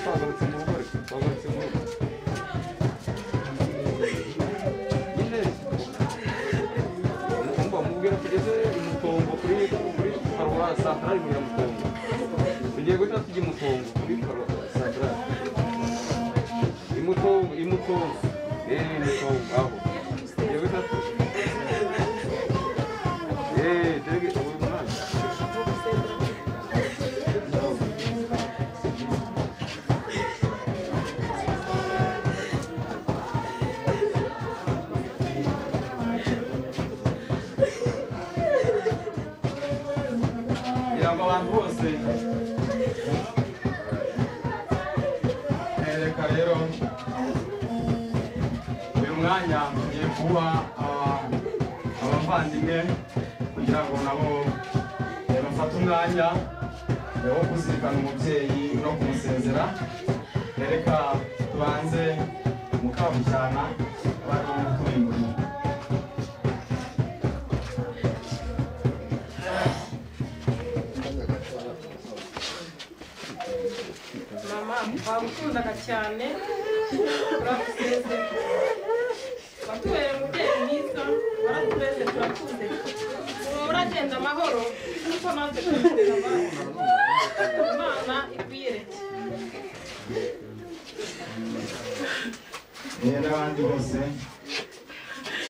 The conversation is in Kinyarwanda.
Twagarutse mu rugo, ariko twagarutse mu rugo nyine. Umva, mubwira tugeze i Mutongo kuri paruwasi santarari mu Mutongo. Tugiye guhita tujya i Mutongo kuri paruwasi santarari i Mutongo, i Mutongo, i Mutongo aho tugiye guhita tu terege uyu mwanya. Kugira ngo abantu bose, reka rero uyu mwanya ngiye kuba abavandimwe kugira ngo nabo bafate umwanya wo kuzirikana umubyeyi no kumusezera. Reka tubanze Mukabucyana bari tubimburira. Mama, twagukundaga cyane, turagusezera. Watubereye umubyeyi mwiza, waratureze, turakuze. Ubu muragenda amahoro nk'uko natwe twifuza abana. Imana ikwiyereke. N'abandi bose.